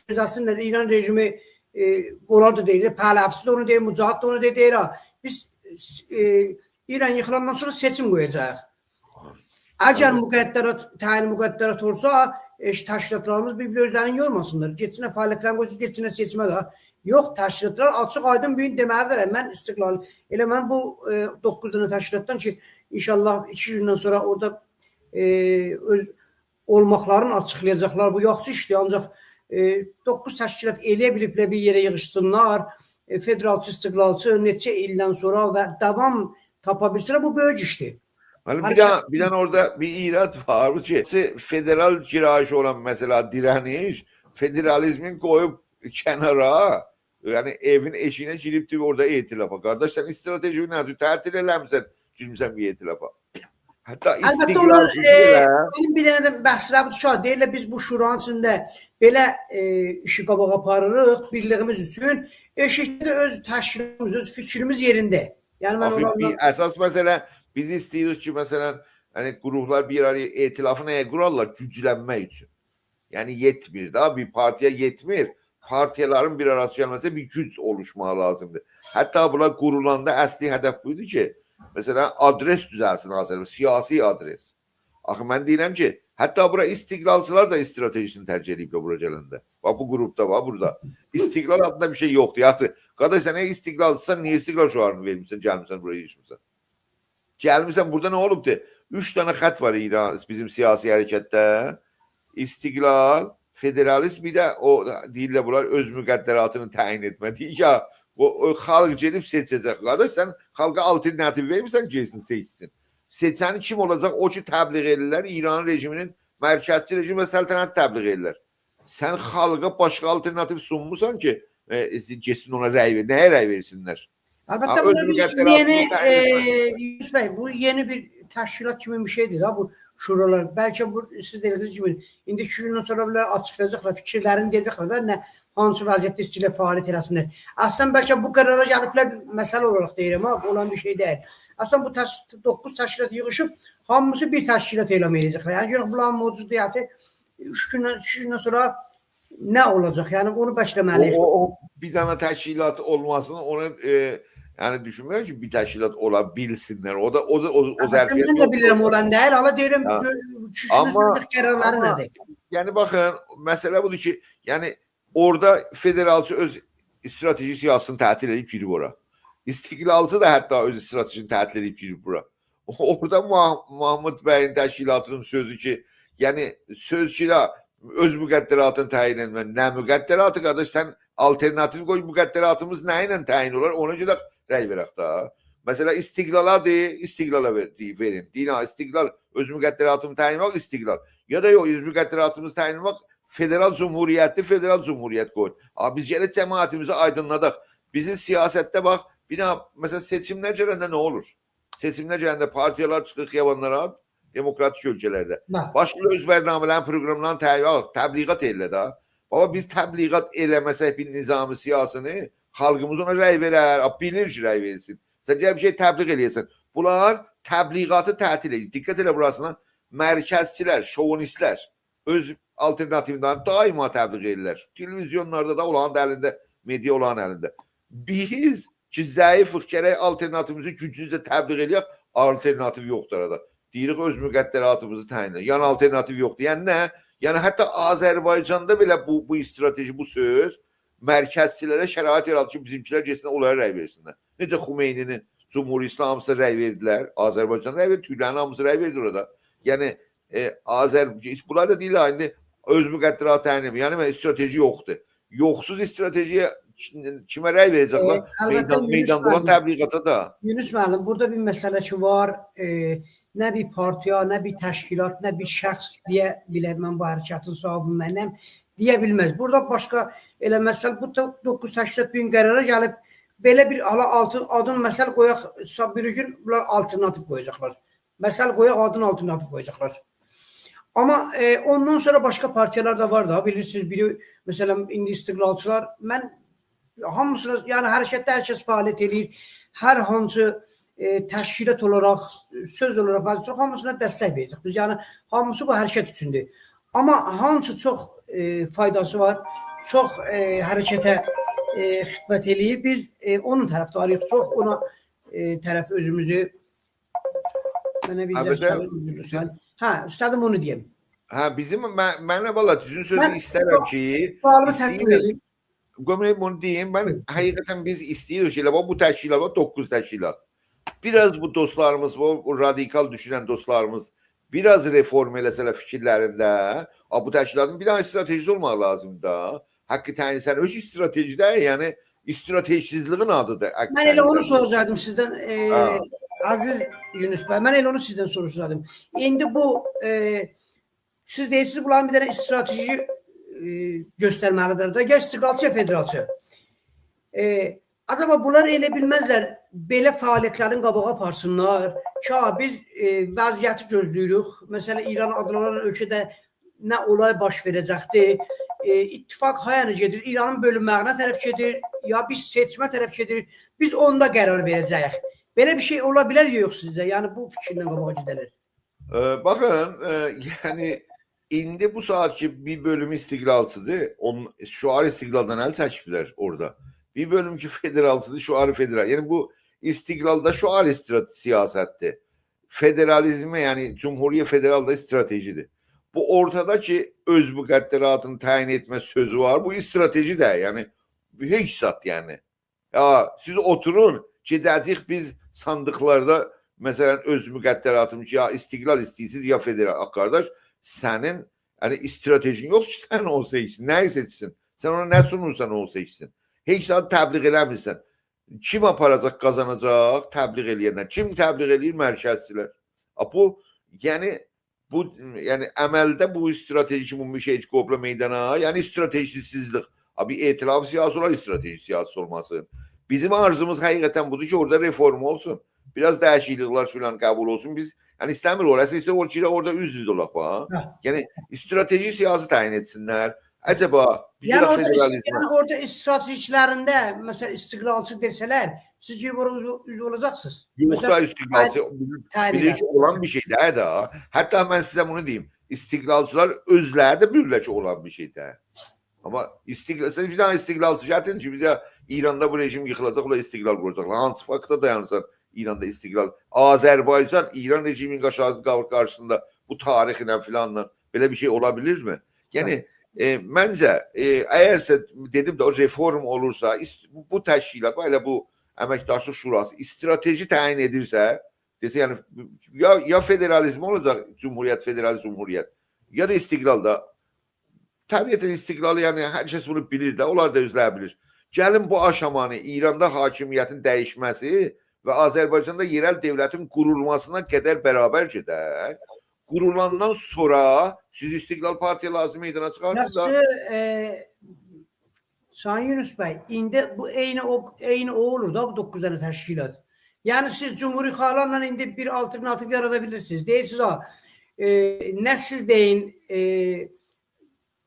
گؤزله‌سینلر. ایران رژیمی، ائ، اونلار دا دئییر، پهلوی‌سی ده اونو دئییر، مجاهد ده اونو دئییر، دئییر، ها. بیز، ائ، ایران ییخیلاندان سونرا سئچیم قویاجاغیق. اگر، آره، مقدرات، تعیین مقدرات اولسا، ائ، تشکیلاتلاریمیز بیر-بیر اؤزلرینی یورماسینلار. گئتسینلر، فعالیتلرینی قویسون، گئتسینلر سئچیمه ده. یوخ، تشکیلاتلار آچیق آیدین بو گون دئمه‌لیدیرلر. من استقلال، ائله من بو، ائ، دوققوز دنه تشکیلاتدان کی، انشاءالله ایکی گوندن سونرا اورادا، ائ، اؤز اولماقلارینی آچیقلایاجاقلار. بو یاخشی ایشدیر، آنجاق، ائ، دوققوز تشکیلات ائلیه بیلیبلر بیر یئره ییغیشسینلار. ائ، فدرالچی، استقلالچی، نئچه ایلدن سونرا و داوام تاپا بیلسه‌لر، بو بؤیوک ایشدیر. ولی بیر حرکت دنه، بیر دنه اورادا بیر ایراد وار. بو کی، فدرال گرایشی اولان مسئله، دیره‌نیش، فدرالیزمین قویوب کنارا، یعنی ائوین ائشیگینه گیریبدی اورادا ائتلافا. قارداش، سن استراتژی نه‌دیر؟ تعطیل ائله‌میسن، گیرمیسن بیر ائتلافا. حتی البته، استقلال اونلار، فیکری ائ، ائله. منیم بیر دنه ده بحثلر بودور کی، دئییرلر، بیز بو شورانین ایچینده بئله، ائ، ایشی قاباغا آپاریریق، بیرلیگیمیز اوچون. ائشیکده ده اؤز تشکیلیمیز، اؤز فیکریمیز یئرینده. یعنی، من آخی، اونلارلا بیر اساس مسئله، بیز ایسته‌ییریک کی، مثلا، یعنی، قروپلار بیر آرایا ائتلافی نه‌یه قورارلار؟ گوجلنمک اوچون. یعنی، یئتمیر ده، بیر پارتیا یئتمیر. پارتیالارین بیر آراسی گلمه‌سه، بیر گوج اولوشماغی لازیمدیر. حتی بونلار قورولاندا اصلی هدف بویدو کی، مثلا، آدرس دوزلسین آذربایجان، سیاسی آدرس. آخی من دئییرم کی، حتی بورا استقلالچیلار دا استراتژی‌سینی ترک ائدیبلر بورا گلنده. باخ، بو گروپدا، باخ، بورادا. استقلال آدیندا بیر شئی یوخدور. یاخشی، قارداش، سن اگر استقلالچیسان، نییه استقلال شعارینی وئرمیرسن، گلمیسن بورایا ییغیشمیسان؟ گلمیسن، بورادا نه اولوبدور؟ اوچ دنه خط وار ایران، بیزیم سیاسی حرکتده. استقلال، فدرالیزم، بیر ده او، دئییرلر بونلار، اؤز مقدراتینی تعیین ائتمه. دئییر کی، او، او خالق گئدیب سئچه‌جک. قارداش، سن خالقا آلترناتیو وئرمیرسن، گئتسین سئچسین. سئچن کیم اولاجاق؟ او کی تبلیغ ائدیرلر، ایران رژیمینین مرکزچی رژیم و سلطنتی تبلیغ ائدیرلر. سن خالقا باشقا آلترناتیو سونموسان کی، ائ، گئتسین اونا رأی وئر. نه‌یه رأی وئرسینلر؟ البته، ها، بونلار اؤز بیر مقدراتینی یئنی، تعیین ائتمک. ائ، یونس بی، بو یئنی بیر تشکیلات کیمی بیر شئیدیر دا، بو شورالار. بلکه بو، سیز دئدیگینیز کیمی، ایندی ایکی گوندن سونرا بئله آچیقلایاجاقلار، فیکیرلرینی دئیه‌جکلر ده، نه، هانسی وضعیتده ایسته‌ییرلر فعالیت ائله‌سینلر. اصلا، بلکه بو قرارا گلیبلر، مثل اولاراق دئییرم ها، بو اولان بیر شئی دئییل. اصلا، بو تش-، دوققوز تشکیلات ییغیشیب، هامیسی بیر تشکیلات اعلان ائده‌جکلر. یعنی، گؤرک بونلارین موجودیتی اوچ گوندن، ایکی گوندن سونرا نه اولاجاق؟ یعنی، اونو او، بکله‌مه‌لی‌ییک. او، او بیر دنه تشکیلات اولماسینی، اونو، ائ، یعنی، دوشونمورم کی، بیر تشکیلات اولا بیلسینلر. او دا، او دا، او، او البته، ظرفیت من ده یوخدور بیلیرم اورادا. اولان دئییل، آمما دئییرم، هه. گؤ-، گوجونو آمما، سیز قرارلاری آمما، نه‌دیر؟ یعنی، باخین، مسئله بودور کی، یعنی، اورادا فدرالچی اؤز استراتژی سیاستینی تعطیل ائدیب گیریب اورا. استقلالچی دا حتی اؤز استراتژی‌سینی تعطیل ائدیب گیریب بورا. اورادا مح-، محمود بیین تشکیلاتینین سؤزو کی، یعنی سؤز کی، دا اؤز مقدراتینی تعیین ائتمه. نه مقدراتی، قارداش، سن آلترناتیو قوی، مقدراتیمیز نه ایله تعیین اولار، اونا گؤره رأی وئرک ده. مثلا، استقلالا دئییر، استقلالا وئر-، دئییر، وئرین. دئیین، ها، استقلال، اؤز مقدراتیمی تعیین ائتمک، استقلال. یا دا یوخ، اؤز مقدراتیمیزی تعیین ائتمک، فدرال جمهوریتدیر، فدرال جمهوریت قویون. آ، بیز گرک جماعتیمیزی آیدینلاداق. بیزیم سیاستده، باخ، بیر دنه، مثلا، سئچیملر گلنده نه اولور؟ سئچیملر گلنده پارتیالار چیخیر خیابانلارا، دموکراتیک اؤلکه‌لرده. بلی. باشلاییر اؤز برنامه‌لرینی، پروگراملارینی تبلیغات، تبلیغات ائله‌ییر ده. بابا، بیز تبلیغات ائله‌مه‌سک بیر نظام سیاسی‌نی، خالقیمیز اونا رأی وئرر، آ، بیلیر کی، رأی وئرسین. سن گل بیر شئی تبلیغ ائله‌یه‌سن. بونلار تبلیغاتی تعطیل ائدیب. دقت ائله بوراسینا، مرکزچیلر، شووینیستلر اؤز آلترناتیولرینی دائما تبلیغ ائدیرلر. تلویزیونلاردا دا اولارین دا الینده، مئدیا اولارین الینده. بیز کی، ضعیفیک، گرک آلترناتیویمیزی گوجلوجه تبلیغ ائله‌یک، آلترناتیو یوخدور آرادا. دئییریک، اؤز مقدراتیمیزی تعیین ائدک. یعنی، آلترناتیو یوخدور. یعنی نه؟ یعنی، حتی آذربایجاندا بئله بو، بو استراتژی، بو سؤز مرکزچیلره شرایط یارادیر کی، بیزیمکیلر گئتسینلر، اونلارا رأی وئرسینلر. نئجه خمینی‌نین جمهوری اسلامی هامیسی رأی وئردیلر، آذربایجان رأی وئردی، تورکلرین هامیسی رأی وئردی اورادا. یعنی، ائ، آذر-، بونلار دا دئییرلر، ایندی اؤز مقدراتی تعیین ائدیر. یعنی، من استراتژی یوخدور. یوخسوز استراتژی‌یه کی-، کیمه رأی وئره‌جکلر؟ ائ، البته، میدان، یونس میداندا اولان معلم. تبلیغاتا دا. یونس معلم، بورادا بیر مسئله کی وار، ائ، نه بیر پارتیا، نه بیر تشکیلات، نه بیر شخص دئیه بیلر، «من بو حرکتین صاحیبی‌یم، منم»، دئیه بیلمز. بورادا باشقا، ائله مثلا، بو دا دوققوز تشکیلات بو گون قرارا گلیب، بئله بیر آلا آلتین آدین، مثلا، قویاق، سا-، بیری گون بونلار آلترناتیو قویاجاقلار. مثلا، قویاق، آدین آلترناتیو قویاجاقلار. آمما، ائ، اوندان سونرا باشقا پارتیالار دا وار دا، بیلیرسینیز، بیری، مثلا، ایندی استقلالچیلار، من هامیسینا، یعنی، حرکتده هر کس فعالیت ائله‌ییر، هر هانسی، ائ، تشکیلات اولاراق، سؤز اولاراق، فعالیت اولاراق هامیسینا دستک وئره‌جه‌ییک بیز. یعنی، هامیسی بو حرکت اوچوندور. آمما هانسی چوخ، ائ، فایداسی وار، چوخ، ائ، حرکته، ائ، خدمت ائله‌ییر، بیز، ائ، اونون طرفداری‌ییق، چوخ اونا، ائ، طرف اؤزوموزو، منه بیر البته، زنگ سالین، بویورورسان. هه، ایسته‌دیم اونو دئیم. هه، بیزیم، من، من، والله، دوزون سؤزو من ایسترم سو-، کی، سؤالیمی تکمیل ایسته‌ییرم. ائله‌ییم. قوی منه بونو دئییم، من، هوم، حقیقتا بیز ایسته‌ییریک کی، ائله باخ، بو تشکیلات وار، دوققوز تشکیلات. بیر آز بو دوستلاریمیز، بو، بو رادیکال دوشونن دوستلاریمیز بیر آز رفورم ائله‌سه‌لر فیکیرلرینده، آ، بو تشکیلاتین بیر دنه استراتژی‌سی اولماق لازیمدیر دا. حق تعیین سن اؤز استراتژی دئییل، یعنی استراتژی‌سیزلیگین آدیدیر حق تعیین سن. من ائله اونو سوراجاقدیم سیزدن، ائ، هه. عزیز یونس بی، من ائله اونو سیزدن سوروشاجاقدیم. ایندی بو، ائ، سیز دئییرسینیز، بونلارین بیر دنه استراتژی، ائ، گؤسترمه‌لی‌دیر ده. یا استقلالچی، یا فدرالچی. ائ، عجبا بونلار ائله بیلمزلر، بئله فعالیتلرین قاباغا آپارسینلار کی، ها، بیز، ائ، وضعیتی گؤزله‌ییریک. مثلا، ایران آدلانان اؤلکه‌ده نه اولای باش وئره‌جکدیر؟ ائ، اتفاق هایانا گئدیر؟ ایرانین بؤلونمه‌یینه طرف گئدیر، یا بیز سئچیمه طرف گئدیریک؟ بیز اوندا قرار وئره‌جه‌ییک. بئله بیر شئی اولا بیلر، یوخ سیزجه؟ یعنی، بو فیکیرله قاباغا گئده‌لر. ائ، باخین، ائ، یعنی، ایندی بو ساعات کی، بیر بؤلومو استقلالچی‌دیر، اونون، شعار استقلالدان ال چکیبلر اورادا. بیر بؤلوم کی، فدرالچی‌دیر، شعاری فدرال. یعنی، بو استقلال دا شعار استرات-، سیاستدیر. فدرالیزمه، یعنی، جمهوری فدرال دا استراتژی‌دیر. بو اورتادا کی، اؤز مقدراتینی تعیین ائتمه سؤزو وار. بو استراتژی ده، یعنی، هئچ زاد، یعنی. یا، سیز اوتورون، گئده‌جه‌ییک بیز صاندیقلاردا، مثلا، اؤز مقدراتیمیز، یا استقلال ایسته‌ییرسینیز، یا فدرال. آ، قارداش، سنین، یعنی، استراتژین یوخدور کی، سن اونو سئچسین، نه‌یی سئچسین؟ سن اونا نه سونورسان، اونو سئچسین. هئچ زادی تبلیغ ائله‌میرسن. کیم آپاراجاق، قازاناجاق تبلیغ ائله‌ینلر؟ کیم تبلیغ ائله‌ییر؟ مرکزچیلر. آ، بو، یعنی، بو، یعنی، عملده بو استراتژی کیمی بیر شئی چیخیبلا میدانا، یعنی استراتژی‌سیزلیک. آ، بیر ائتلاف سیاسی اولار، استراتژی سیاسی اولماسین. بیزیم آرزوموز حقیقتا بودور کی، اورادا رفورم اولسون. بیر آز دییشیکلیکلر فلان قبول اولسون. بیز، یعنی، ایسته‌میریک اورا، ایسته‌ییریک اورا، اورادا عضو اولاق، باخ. هه. یعنی، استراتژی سیاسی تعیین ائتسینلر. عجبا، بیر یعنی دنه اورادا است-، فدرالیزمه یعنی اورادا استراتژی‌لرینده، مثلا، استقلالچی دئسه‌لر، سیز گیریب اورا عضو، عضو اولاجاقسینیز؟ یوخ دا، مثلا، استقلالچی، تعیین، بیل-، تعیین بیلیر کی، ائدرسینیز. اولان بیر شئی ده‌ییل ده. حتی من سیزه بونو دئییم، استقلالچیلار اؤزلری ده بیلیرلر کی، اولان بیر شئی ده‌ییل. آمما استقلال، سیز بیر دنه استقلالچی گتیرین کی، بیزه ایراندا بو رژیم ییخیلاجاق، اولار استقلال قوراجاقلار. هانسی فاکتا دایانیرسان ایراندا استقلال؟ آذربایجان، ایران رژیمینین قارشی-، قارشیسیندا بو تاریخ ایله فلانلا بئله بیر شئی اولا بیلیرمی؟ یعنی، هه. ائ، منجه، ائ، اگرسه، دئدیم ده، او رفورم اولورسا، ایست-، بو، بو تشکیلات، ائله بو امکداشلیق شوراسی استراتژی تعیین ائدیرسه، دئسه، یعنی، یا، یا فدرالیزم اولاجاق، جمهوریت، فدرال جمهوریت، یا دا استقلال دا. طبیعتا استقلالی، یعنی، هر کس بونو بیلیر ده، اونلار دا اؤزلری بیلیر. گلین بو آشامانی، ایراندا حاکمیتین دییشمه‌سی و آذربایجاندا یئرل دؤولتین قورولماسینا قدر برابر گئدک. قورولاندان سونرا سیز استقلال پارتییاسی میدانا چیخارتین دا. یاخشی، ائ، سایین یونس بی، ایندی بو عینی او، عینی او اولور دا، بو دوققوز دنه تشکیلات. یعنی سیز جمهوری‌خواهلارلا ایندی بیر آلترناتیو یارادا بیلیرسینیز. دئییرسینیز، ها، ائ، نه سیز دئیین، ائ،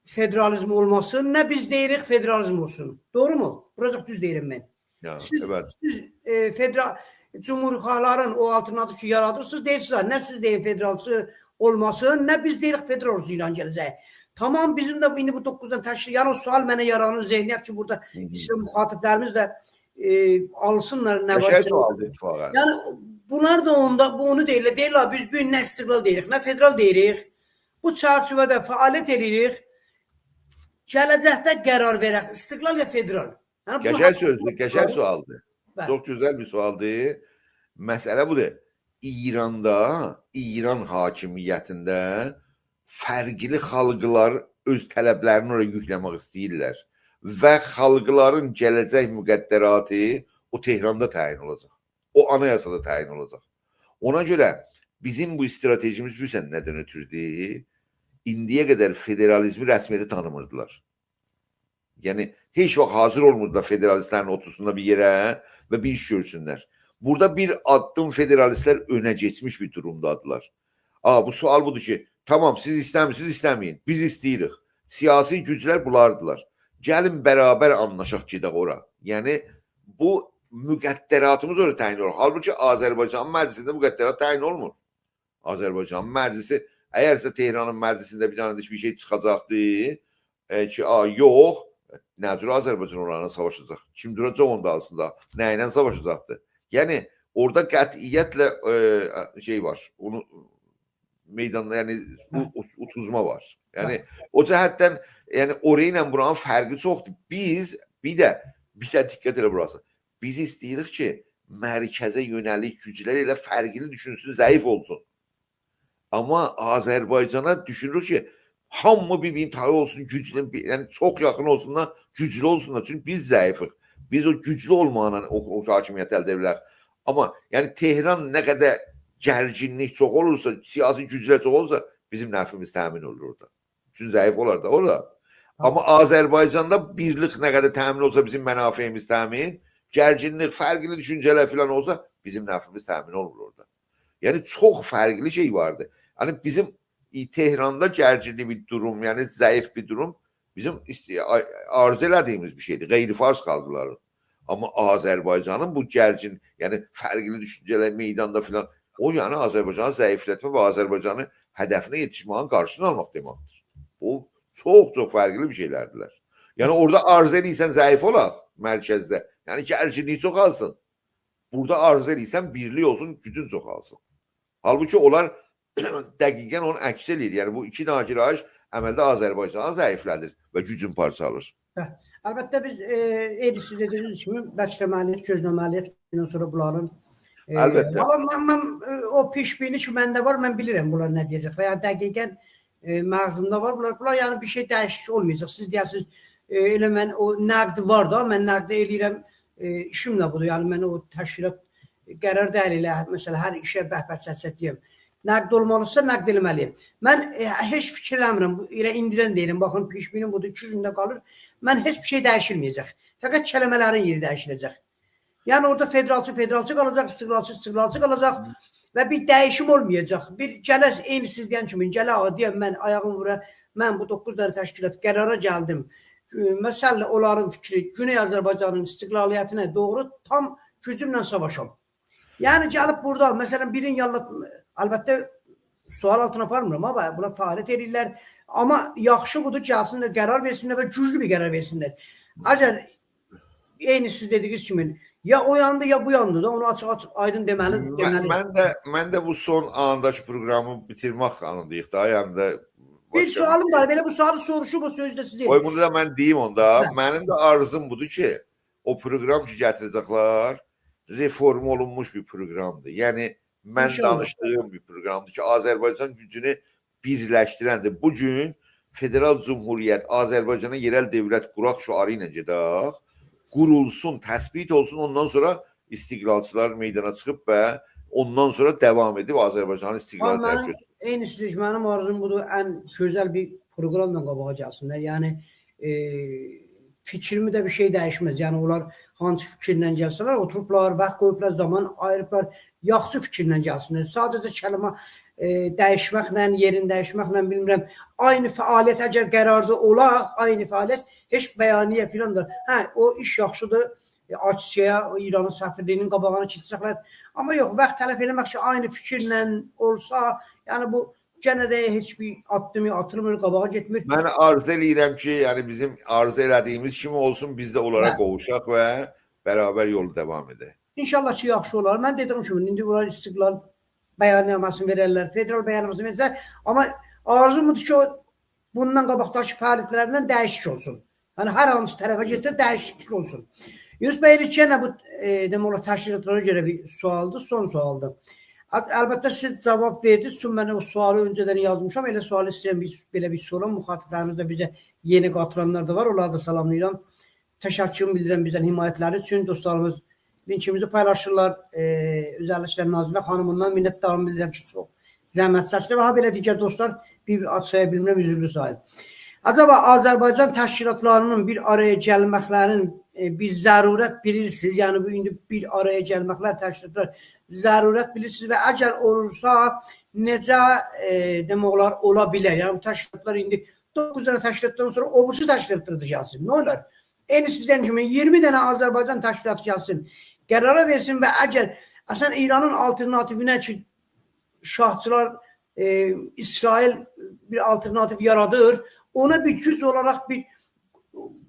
فدرالیزم اولماسین، نه بیز دئییریک فدرالیزم اولسون. دوغرومو؟ بوراجاق دوز دئییرم من. یا، سیز، ائوت. سیز، ائ، فدرا-، جمهوری‌خواهلارین او آلترناتیوی کی یارادیرسینیز، دئییرسینیز، ها، نه سیز دئیین فدرالچی اولماسین، نه بیز دئییریک فدرال اولسون ایران گله‌جه‌یی. تامام، بیزیم ده ایندی بو دوققوز دنه تشکیل، یعنی او سؤال منه یارانیر، ذهنیت کی، بورادا هی هی. ایسته‌ییرم مخاطبلریمیز ده، ائ، آلسینلار، نه وار قشنگ کی. سؤالدیر اتفاقا. یعنی بونلار دا اوندا، بو اونو دئییرلر، دئییرلر، بیز بو گون نه استقلال دئییریک، نه فدرال دئییریک. بو چرچیوه‌ده فعالیت ائدیریک. گله‌جکده قرار وئرک، استقلال یا فدرال. یعنی بو قشنگ حاقدا سؤزدور، قشنگ سؤالدیر. بلی. چوخ گؤزل بیر سؤالدیر. مسئله بودور. ایراندا، ایران حاکمیتینده فرقلی خالقلار اؤز طلبلرینی اورا یوکله‌مک ایسته‌ییرلر و خالقلارین گله‌جک مقدراتی او تهراندا تعیین اولاجاق. او آنایاسادا تعیین اولاجاق. اونا گؤره بیزیم بو استراتژیمیز بیلیرسن نه‌دن اؤتوردو؟ ایندییه قدر فدرالیزمی رسمیته تانیمیردیلار. یعنی، هئچ واخت حاضر اولموردولار فدرالیستلرین اوتورسونلار بیر یئره و بیر ایش گؤرسونلر. بورادا بیر آددیم فدرالیستلر اؤنه کئچمیش بیر دورومدادیلار. آ، بو سؤال بودور کی، تامام، سیز ایسته‌میرسینیز، ایسته‌مه‌یین. بیز ایسته‌ییریک. سیاسی گوجلر بولاردیلار. گلین برابر آنلاشاق، گئدک اورا. یعنی، بو مقدراتیمیز اورا تعیین اولور. حالبوکی آذربایجان مجلسینده مقدرات تعیین اولمور. آذربایجان مجلسی، اگرسه تهرانین مجلسینده بیر دنه بیر شئی چیخاجاقدی، ائ، کی، آ، یوخ، نه جور آذربایجان اورانان ساواشاجاق؟ کیم دوراجاق اونون دالیسیندا؟ نه ایله ساواشاجاقدی؟ یعنی، اورادا قطعیتله، ائ، شئی وار، اونو، میداندا، یعنی، او-، اوت-، اوتوزما وار. یعنی، بلی. او جهتدن، یعنی، اورا ایله بورانین فرقی چوخدور. بیز، بیر ده، بیر ده دقت ائله بوراسی. بیز ایسته‌ییریک کی، مرکزه یؤنه‌لیک گوجلر ائله فرقلی دوشونسون، ضعیف اولسون. آمما آذربایجانا دوشونوروک کی، هامی بیر-بیرینین تایی اولسون، گوجلو، بیر، یعنی چوخ یاخین اولسونلار، گوجلو اولسونلار. چونکی بیز ضعیفیک. بیز او گوجلو اولماقلا او، او حاکمیتی الده ائده بیلریک. آمما، یعنی، تهران نه قدر گرگینلیک چوخ اولورسا، سیاسی گوجلر چوخ اولورسا، بیزیم نفعیمیز تأمین اولور اورادا. چون ضعیف اولار دا، اولار. تامام. آمما آذربایجاندا بیرلیک نه قدر تأمین اولسا، بیزیم منافعیمیز تأمین، گرگینلیک، فرقلی دوشونجه‌لر فلان اولسا، بیزیم نفعیمیز تأمین اولمور اورادا. یعنی، چوخ فرقلی شئی واردی. یعنی، بیزیم، ای، تهراندا گرگینلی بیر دوروم، یعنی ضعیف بیر دوروم، بیزیم ایست-، آ-، آرزو ائله‌دیییمیز بیر شئیدیر. غیر فارس خالقلارین. آمما آذربایجانین بو گرگین، یعنی فرقلی دوشونجه‌لر میداندا فلان، او، یعنی آذربایجانی ضعیفلتمه و آذربایجانین هدفینه یئتیشمه‌یین قارشیسینی آلماق دئمکدیر. بو چوخ-چوخ فرقلی بیر شئیلردیلر. یعنی اورادا آرزو ائدیرسن ضعیف اولاق مرکزده. یعنی گرگینلیک چوخالسین. بورادا آرزو ائدیرسن بیرلیک اولسون، گوجون چوخالسین. حالبوکی اونلار دقیقاً اونون عکسی ائله‌ییر. یعنی بو ایکی دنه گرایش عملده آذربایجانی ضعیفله‌دیر و گوجون پارچالیر. هه، البته بیز، ائ، عینی سیز دئدیگینیز کیمی بکله‌مه‌لی‌ییک، گؤزله‌مه‌لی‌ییک. بوندان سونرا بونلارین، ائ، البته. والله من، من، ائ، او پیش‌بینی کی منده وار، من بیلیرم بونلار نه دئیه‌جکلر. یعنی دقیقاً، ائ، مغزیمده وار. بونلار، بونلار یعنی بیر شئی دییشیک اولمایاجاق. سیز دئیه‌سینیز، ائ، ائله من او نقد وار دا، من نقد ائله‌ییرم، ائ، ایشیم ده بودور. یعنی من او تشکیلات قرار دئییل ائله، مثلا، هر ایشه به‌به چکچک دئیم. نقد اولمالیسا نقد ائله‌مه‌لی‌یم. من، ائ، هئچ فیکیر ائله‌میرم. بو، ائله ایندیدن دئییرم، باخین، پیش‌بینیم بودور، ایکی گونده قالیر. من هئچ بیر شئی دییشیلمه‌یه‌جک. فقط کلمه‌لرین یئری دییشیله‌جک. یعنی اورادا فدرالچی فدرالچی قالاجاق، استقلالچی استقلالچی قالاجاق و بیر دییشیم اولمایاجاق. بیر گله عینی سیز دئین کیمی، گله آقا دئیه من آیاغیم وورا، من بو دوققوز دنه تشکیلات قرارا گلدیم. مثلا اونلارین فیکری گونئی آذربایجانین استقلالیتینه دوغرو تام گوجومله ساواشام. یعنی گلیب بورادا، مثلا، بیرین یاللات، البته سؤال آلتینا آپارمیرام، آمما بونلار فعالیت ائدیرلر. آمما یاخشی بودور، گلسینلر، قرار وئرسینلر و گوجلو بیر قرار وئرسینلر. اگر عینی سیز دئدیگینیز کیمی، یا او یاندی، یا بو یاندی دا، اونو آچیق، آچیق، آیدین دئمه‌لی، من، دئمه‌لی. من ده، من ده بو سون آنداکی پروقرامی بیتیرمک آنینداییق دا، یعنی ده بیر باشقا سؤالیم وار، بئله بو سؤالی سوروشوب، او سؤزو ده سیزه. قوی بونو دا من دئییم اوندا. هه. منیم ده آرزوم بودور کی، او پروقرام کی گتیره‌جکلر، رفورم اولونموش بیر پروقرامدیر. یعنی من انشاءالله. دانیشدیغیم بیر پروقرامدیر کی، آذربایجان گوجونو بیرلشدیرندیر. بو گون فدرال جمهوریت، آذربایجانا یئرل دؤولت قوراق شعاری ایله گئدک. قورولسون، تثبیت اولسون، اوندان سونرا استقلالچیلار میدانا چیخیب و اوندان سونرا داوام ائدیب آذربایجانین استقلالی آمما طرف منیم گؤتورسون. عینی سیز، منیم آرزوم بودور، ان گؤزل بیر پروقراملا قاباغا گلسینلر. یعنی، ائ، فیکریمی ده بیر شئی دییشمز. یعنی اونلار هانسی فیکیرله گلسه‌لر، اوتوروبلار، واخت قویوبلار، زامان آییریبلار، یاخشی فیکیرله گلسینلر. ساده‌جه کلمه، ائ، دییشمکله، یئرین دییشمکله، بیلمیرم، عینی فعالیت اگر قراردی اولا، عینی فعالیت، هئچ بیانیه فلان دا، هه، او ایش یاخشیدیر. ائ، آسیایا، او ایرانین سفیرلیگینین قاباغینا کئچه‌جکلر. آمما یوخ، واخت تلف ائله‌مک اوچون عینی فیکیرله اولسا، یعنی بو گئنه ده هئچ بیر آددیم آتیلمیر، قاباغا گئتمیر. من آرزو ائله‌ییرم کی، یعنی بیزیم آرزو ائله‌دیگیمیز کیمی اولسون، بیز ده اونلارا هه. قوووشاق و برابر یولو داوام ائدک. انشاءالله کی، یاخشی اولار. من دئدیگیم کیمی، ایندی بونلار استقلال بیاننامه‌سینی وئررلر، فدرال بیاننامه‌سینی وئررلر. آمما آرزوم بودور کی، او بوندان قاباقداکی فعالیتلریندن دییشیک اولسون. یعنی هر هانسی طرفه گئتسه دییشیکلیک اولسون. یونس بی، ائله کی، یئنه بو، ائ، دئمک اولار، تشکیلاتلارا گؤره بیر سؤالدیر، سون سؤالدیر. ال-، البته سیز جاواب وئردینیز، چونکی من او سؤالی اؤنجه‌دن یازمیشام، ائله سؤالی ایسته‌ییرم بیز بئله بیر سوروم، مخاطبلریمیز ده بیزه یئنی قاتیلانلار دا وار، اونلاری دا سلاملاییرام. تشکرومو بیلدیریرم بیزدن حمایتلری اوچون. دوستلاریمیز لینکیمیزی پایلاشیرلار. ائ، اؤزللیکله نازیله خانیمیندان منتدارلیغیمی بیلدیریرم کی، چوخ زحمت چکدی و هابئله دیگر دوستلار بیر-بیر آد سایا بیلمیرم، عذرلو سایین. عجبا آذربایجان تشکیلاتلاری‌نین بیر آرایا گلمکلرین، ائ، بیر ضرورت بیلیرسینیز؟ یعنی بو ایندی بیر آرایا گلمکلر، تشکیلاتلار ضرورت بیلیرسینیز و اگر اولورسا نئجه، ائ، دئمک اولار، اولا بیلر؟ یعنی بو تشکیلاتلار ایندی دوققوز دنه تشکیلاتدان سونرا او بیریسی تشکیلاتلار دا گلسین. نه اولار؟ عینی سیز دئین کیمی اییرمی دنه آذربایجان تشکیلاتی گلسین، قرارا وئرسین و اگر اصلا ایرانین آلترناتیوینه کی، شاهچیلار، ائ، اسرائیل بیر آلترناتیو یارادیر، اونا بیر گوج اولاراق بیر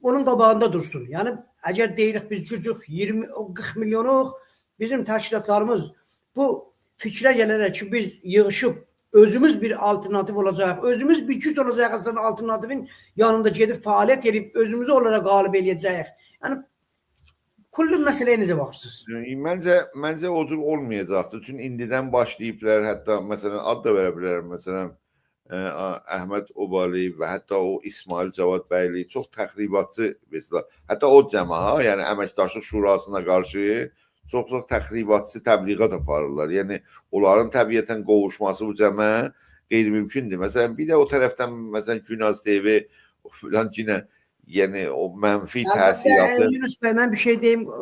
اونون قاباغیندا دورسون. یعنی اگر دئییریک بیز گوجوک، اییرمی، قیرخ میلیونوق، بیزیم تشکیلاتلاریمیز بو فیکره گله‌رک کی، بیز ییغیشیب اؤزوموز بیر آلترناتیو اولاجاغیق، اؤزوموز بیر گوج اولاجاغیق، اصلا آلترناتیوین یانیندا گئدیب فعالیت ائدیب اؤزوموزو اونلارا غالب ائله‌یه‌جه‌ییک. یعنی کلاً مسئله‌یه نئجه باخیرسینیز؟ ائ، منجه، منجه او جور اولمایاجاقدیر. چونکی ایندیدن باشلاییبلار، حتی مثلا آد دا وئره بیلرم، مثلا، ائ، آ-، احمد اوبالی و حتی او اسماعیل جوادبیگلی چوخ تخریباتچی، مثلا، حتی او جماعت، یعنی امکداشلیق شوراسینا قارشی چوخ-چوخ تخریباتچی تبلیغات آپاریرلار. یعنی اونلارین طبیعتا قوووشماسی بو جمعه غیرممکن‌دور. مثلا، بیر ده او طرفدن، مثلا، گوناز تی‌وی، او فلان یئنه، یعنی او منفی البته، تأثیراتی. ائ، یونس بی، من بیر شئی دئییم، ائ،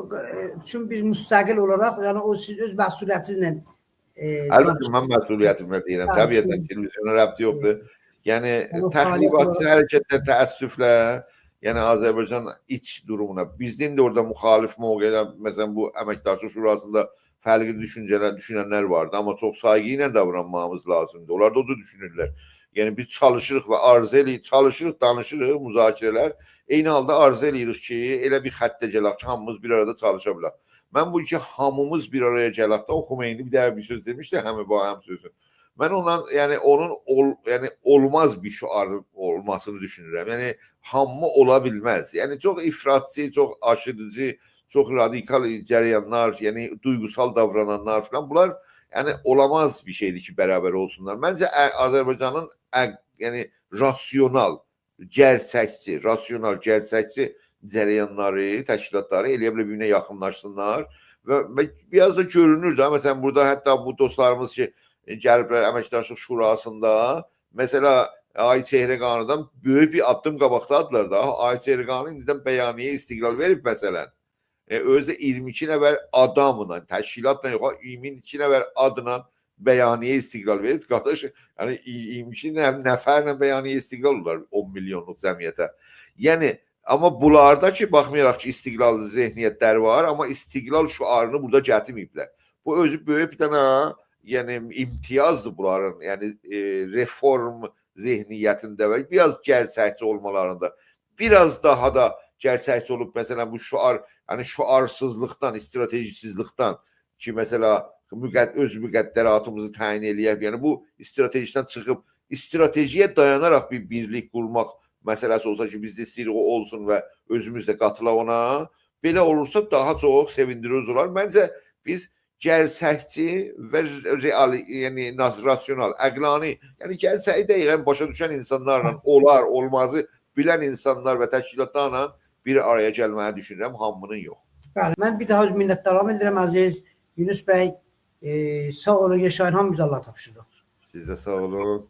چونکی بیز مستقل اولاراق، یعنی او سیز اؤز مسئولیتینیزله، ائ، البته، من مسئولیتیمله دئییرم، هه، طبیعتا چونکی تلویزیونا ربطی یوخدور. یعنی یعنی او تخریباتچی فعالیت حرکتلر تأسفله، یعنی آذربایجان ایچ دورومونا، بیزدن ده اورادا مخالف موقعده، مثلا بو امکداشلیق شوراسیندا فرقلی دوشونجه‌لر، دوشوننلر واردی، آمما چوخ سایغی ایله داورانمامیز لازیمدیر. اونلار دا او جور دوشونورلر. یعنی بیز چالیشیریق و آرزو ائله‌ییریک، چالیشیریق، دانیشیریق، مذاکره‌لر. عینی حالدا آرزو ائله‌ییریک کی، ائله بیر خطه گلک کی، هامیمیز بیر آرادا چالیشا بیلک. من بو کی، هامیمیز بیر آرایا گلک ده، او خمینی بیر دفعه بیر سؤز دئمیشدی، همه با هم سؤزو. من اوندان، یعنی اونون اول-، یعنی اولماز بیر شعار اولماسینی دوشونورم. یعنی هامی اولا بیلمز. یعنی چوخ افراطچی، چوخ آشیریجی، چوخ رادیکال جریانلار، یعنی دویغوسال داورانانلار فلان، بونلار، یعنی اولاماز بیر شئیدیر کی، برابر اولسونلار. منجه، ا-، آذربایجانین ا-، یعنی راسیونال، گئرچکچی، راسیونال، گئرچکچی جریانلاری، تشکیلاتلاری ائلیه بیلر بیر-بیرینه یاخینلاشسینلار و، و بیر آز دا گؤرونور ده، مثلا، بورادا حتی بو دوستلاریمیز کی، گلیبلر امکداشلیق شوراسیندا، مثلا، آقای چهرگانی‌دان بؤیوک بیر آددیم قاباقدادیلار دا. آقای چهرگانی ایندیدن بیانیه استقلال وئریب، مثلا. ائ، اؤزو اییرمی ایکی نفر آداملا، تشکیلاتلا یوخ، اییرمی ایکی نفر آدلا بیانیه استقلال وئریب. قارداش، یعنی ای-، اییرمی ایکی نف-، نفرله بیانیه استقلال اولار اون میلیونلوق جمعیته. یعنی، آمما بونلاردا کی، باخمایاراق کی، استقلال ذهنیتلری وار، آمما استقلال شعارینی بورادا گتیرمه‌ییبلر. بو اؤزو بؤیوک بیر دنه، یعنی، امتیازدیر بونلارین، یعنی، ائ، رفورم ذهنیتینده و بیر آز گئرچکچی اولمالاریندا. بیر آز داها دا گئرچکچی اولوب، مثلا، بو شعار، یعنی شعارسیزلیقدان، استراتژی‌سیزلیکدن کی، مثلا، مقد-، اؤز مقدراتیمیزی تعیین ائله‌یک. یعنی بو استراتژی‌دن چیخیب، استراتژی‌یه دایاناراق بیر بیرلیک قورماق مسئله‌سی اولسا کی، بیز ده ایسته‌ییریک او اولسون و اؤزوموز ده قاتیلاق اونا. بئله اولورسا داها چوخ سئویندیریجی اولار. منجه بیز گئرچکچی و رئال، یعنی ناس-، راسیونال، عقلانی، یعنی گئرچگی دقیقا باشا دوشن اینسانلارلا، اولار، اولمازی بیلن اینسانلار و تشکیلاتلارلا بیر آرایا گلمه‌یی دوشونورم، هامینین یوخ. بلی، من بیر داها اؤز منتدارلیغیمی بیلدیریرم، عزیز یونس بی. ائ، ساغ اولون، یاشایین، هامینیزی آللاها تاپشیریریق. سیز ده ساغ اولون.